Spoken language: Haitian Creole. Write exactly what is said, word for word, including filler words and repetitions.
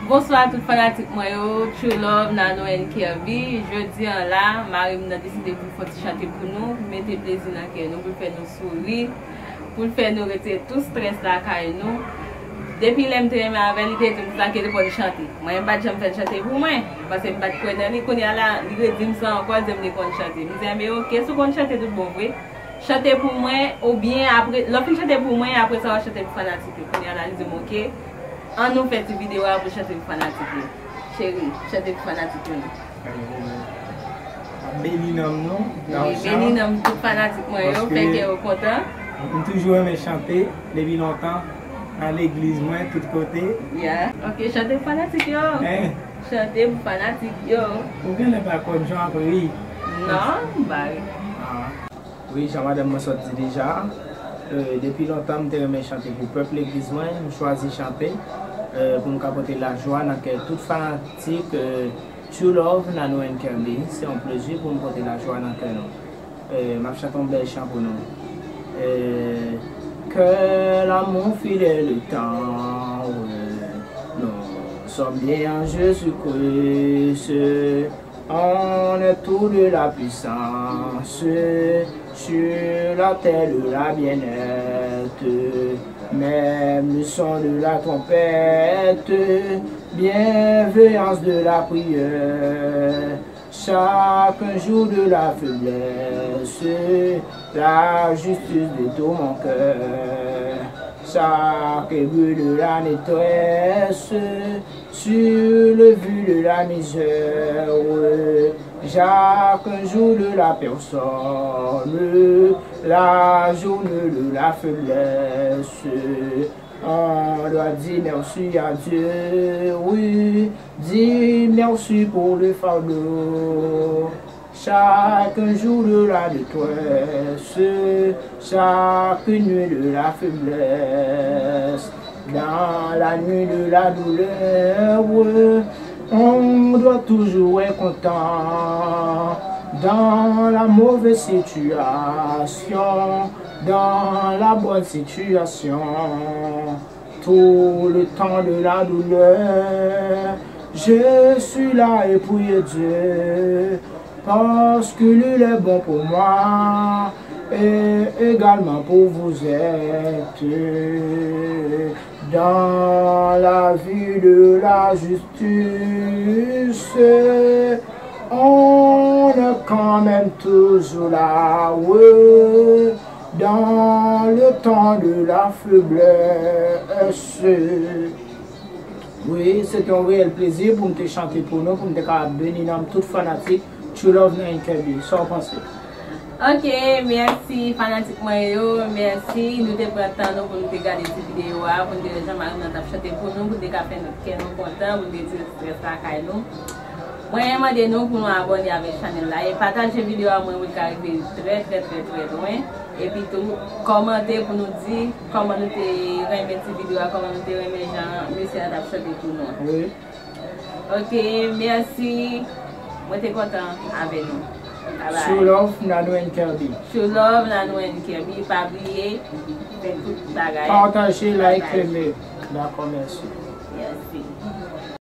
Bonswa tout fanatik mwen yo, True Love, Nano and Kirby. Jodi an la, mari m nan deside pou l fè yon ti chante pou nou, mete plezi nan kè nou, pou l fè nou souri, pou l fè nou retire tout strès lakay nou. Depi lè m te renmen avè l, li te di m sa ke li konn chante. Mwen, m pa t janm fè l chante pou mwen, paske m pa t kwè nan li. Kounye a la, li redi m sa ankò, di m li konn chante. M di, enben, oke, si w konn chante tout bon vre, chante pou mwen, oubyen apre, lè w fin chante pou mwen, apre sa w a chante pou fanatik yo. Kounye a la, li di m, oke, ann nou fè ti videyo a pou chante pou fanatik yo. Cheri, chante pou fanatik yo non. Ap beni nanm nou, wi, beni nanm tout fanatik mwen yo, fè kè yo kontan. M toujou renmen chante depi lontan, nan legliz mwen, tout kote. Ya, oke, chante pou fanatik yo. Chante pou fanatik yo. Ou genlè pa konn jan ap ri. Non, m pa ri. Wi, jan madanm mwen sot di deja, euh, depi lontan m te renmen chante pou pèp legliz mwen, m chwazi chante, euh, pou m ka pote lajwa nan kè tout fanatik, euh, True Love, Nano and Kirby. Se yon plezi pou m pote lajwa nan kè nou. Euh, m ap chante yon bèl chan pou nou. Euh, que l'amour fidèle tendre, nous sommes bien en Jésus-Christ. On est tout de la puissance sur la terre de la bien-être, même le son de la trompette, bienveillance de la prière, chaque jour de la faiblesse, la justice de tout mon cœur, chaque bruit de la détresse, sur le vue de la misère, chaque jour de la personne, la journée de la faiblesse. On doit dire merci à Dieu, oui, dire merci pour le fardeau. Chaque jour de la détresse, chaque nuit de la faiblesse, dans la nuit de la douleur, on doit toujours être content. Dans la mauvaise situation, dans la bonne situation, tout le temps de la douleur, je suis là et prie Dieu, parce qu'il est bon pour moi et également pour vous êtes. Dans la vie de la justice, on est quand même toujours là, oui, dans le temps de la faiblesse. Wi, se te yon reyèl plezi pou m te chante pou nou, pou m te ka beni nanm tout fanatik True Love nan N K B. Sa w panse? Ok, mèsi fanatik mwen yo, mèsi. Nou te pran tan nou pou nou te gade ti videyo a, pou nou te wè jan mari m nan t ap chante pou nou, pou nou te ka fè nou kè nou kontan, pou nou te retire strès lakay nou. Mwen mande nou pou nou abòne avèk chanèl la e pataje videyo a, mwen pou l ka rive trè, trè, trè, trè lwen. Epi tou, kòmante pou nou di kòman nou te renmen ti videyo a, kòman nou te renmen jan mesye a t ap chante pou nou. Wi. Ok, mèsi. Mwen te kontan avè nou. Bye bye. Show love, Nano and Kirby. Show love, Nano and Kirby. Pa bliye, fè tout bagay. Pataje, like, renmen. Dakò, mèsi. Mèsi.